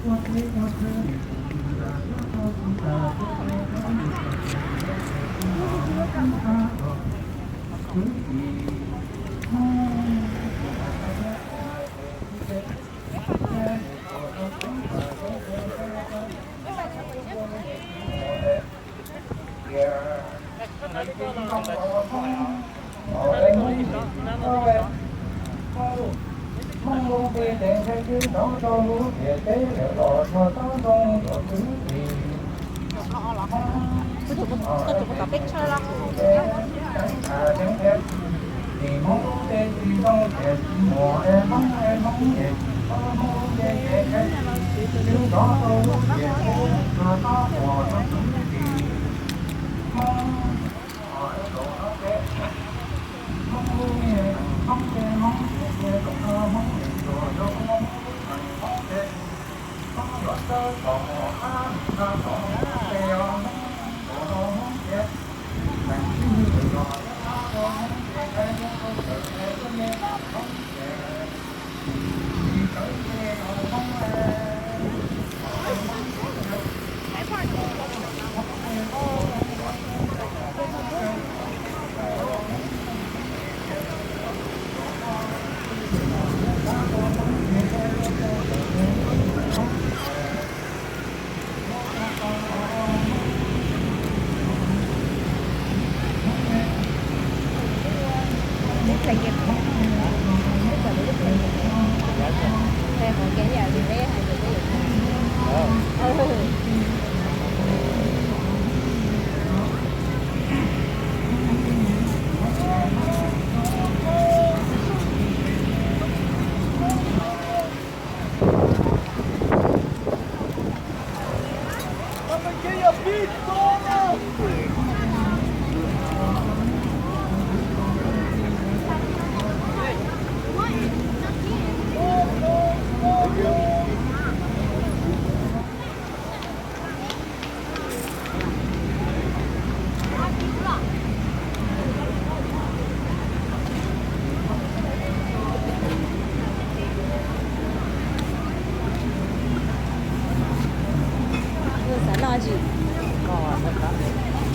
Koj tsis muaj cov peb tshawj los?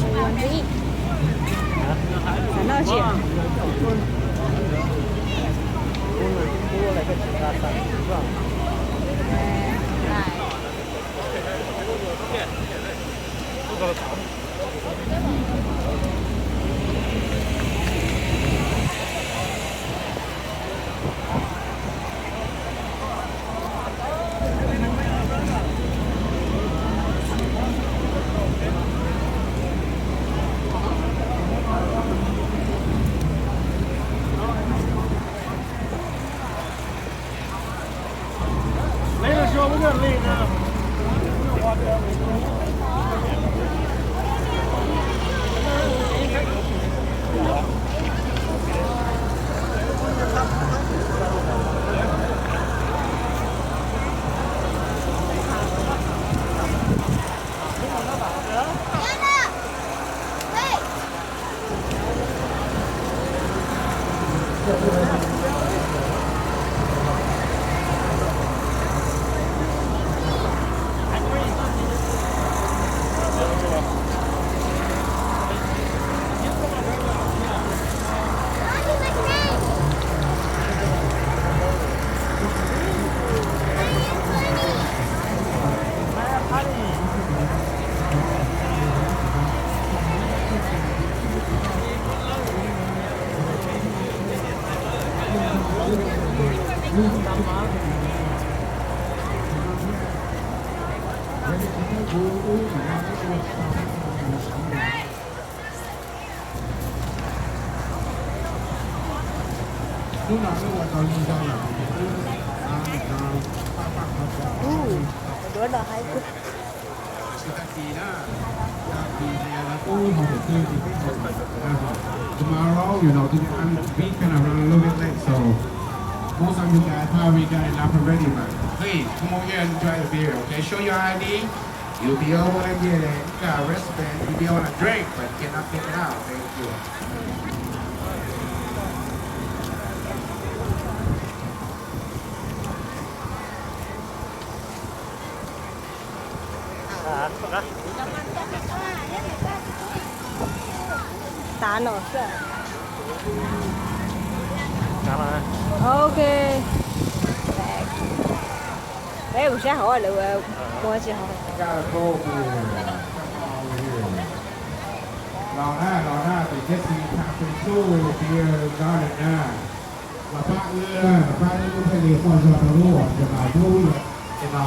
Xav noj tsis? Ntxiv. Xav noj tsis? Hnub no wb ua tau li no lawm, ces wb xav mus rau paj paj qhov cos. Ua duav no hais. Tsis tag kis na, tag kis ces lawv pub hauv pem twg ces peb hauv pem. Tomorrow, you know, today I'm, we kind of run a little bit late, so most of you guys probably got enough already, but please come over here and enjoy the beer, okay? Show your I D. You'll be able to get a uh, wristband. You'll be able to drink, but cannot take it out. Thank you. Tav no xwb. Ok. Peb mus saib hauv lawv ua tsis hauv. Los na, los na, tus cab xis thav tus tsuj piv no na. Los pab wb, los pab wb, wb thiaj li muaj zog rau lub uas tus no, yus yog tus no.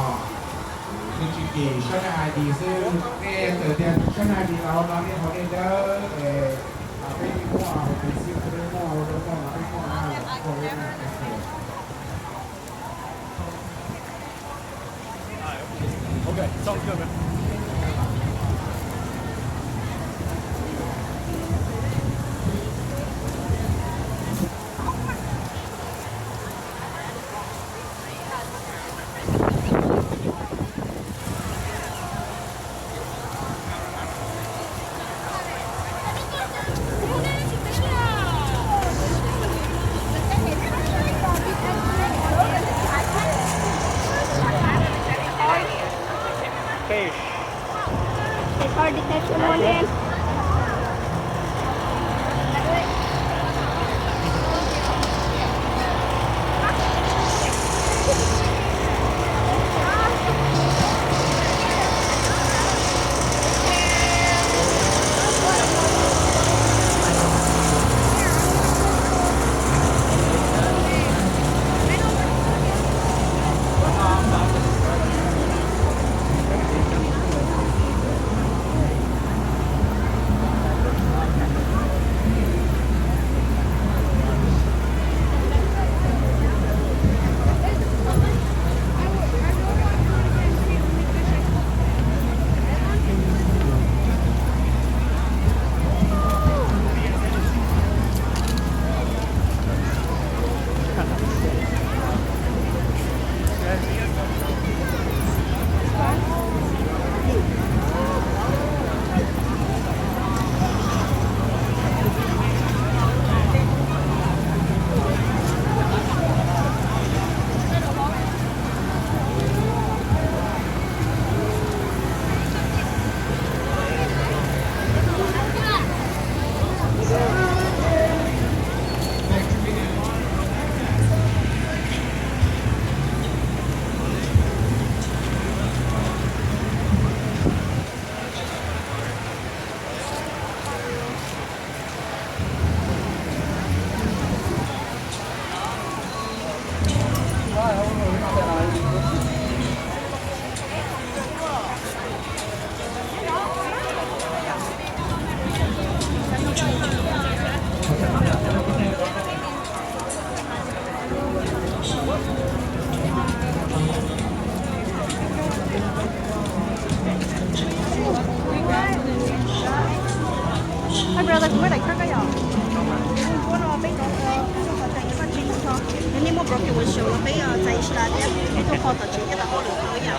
Nws tsis kim sab naj I D xwb, nej txawm tias sab naj I D los no nej haus nej dawb es peb muaj tus xib peb muaj ua rau muaj los peb muaj na, muaj lub na. Okay, sounds good, man. Fish. It's hard to catch them on land. Hi brother, kuv muaj daim khab koj yom? Kuv muab no peb no, nej muaj broken windshield los peb txais ib sab thiab peb tuaj kho tom tsev thiab tau hauj lwm tau ib yam.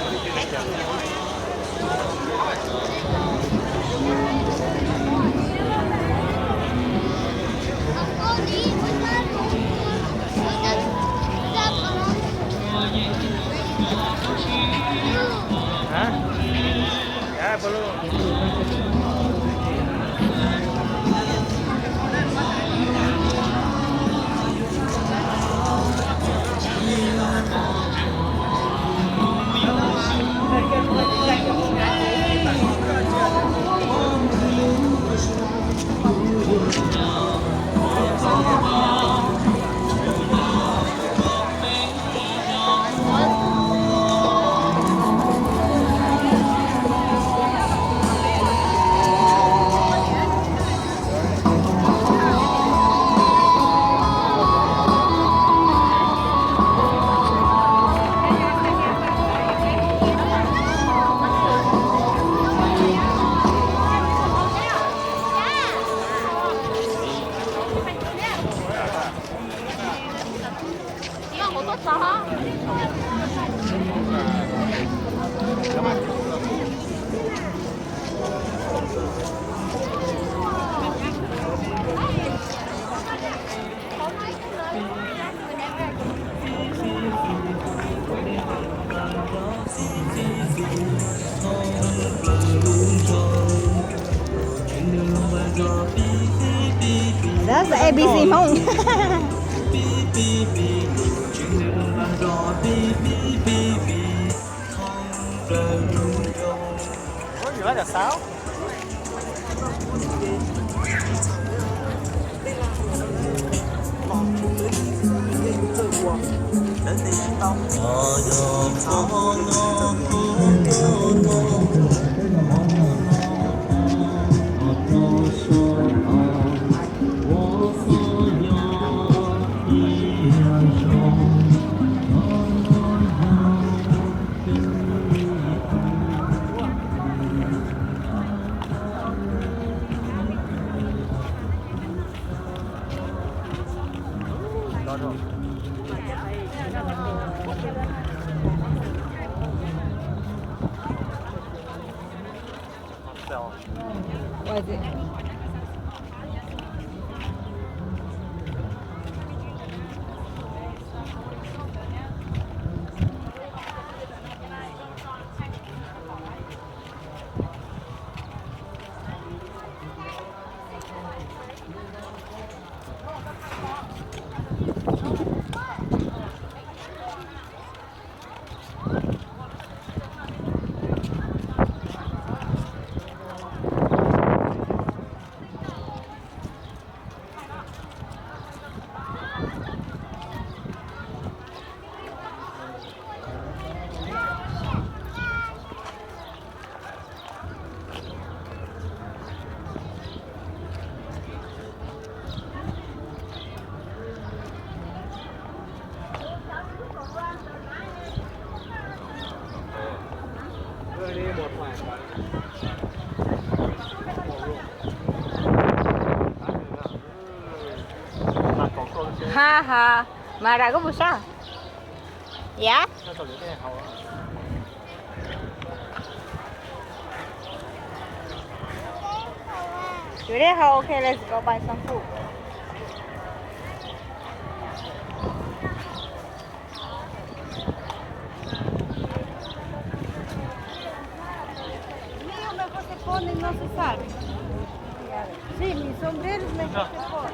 That's A B C Hmoob. Ha ha, mas ram koj puas sab? Yav. Yuav dej haus, ok, let's go buy some food. Mío mejor se pone, no se sabe. Sí, mi sombrero mejor se pone.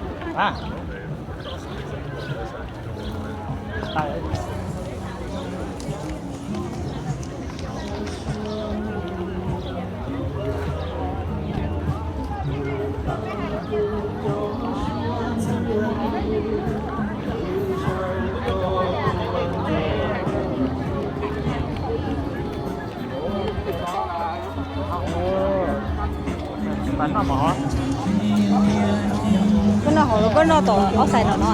Koj noj hauv los koj noj tom ob xais no no?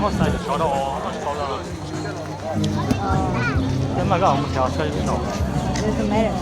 Doesn't matter.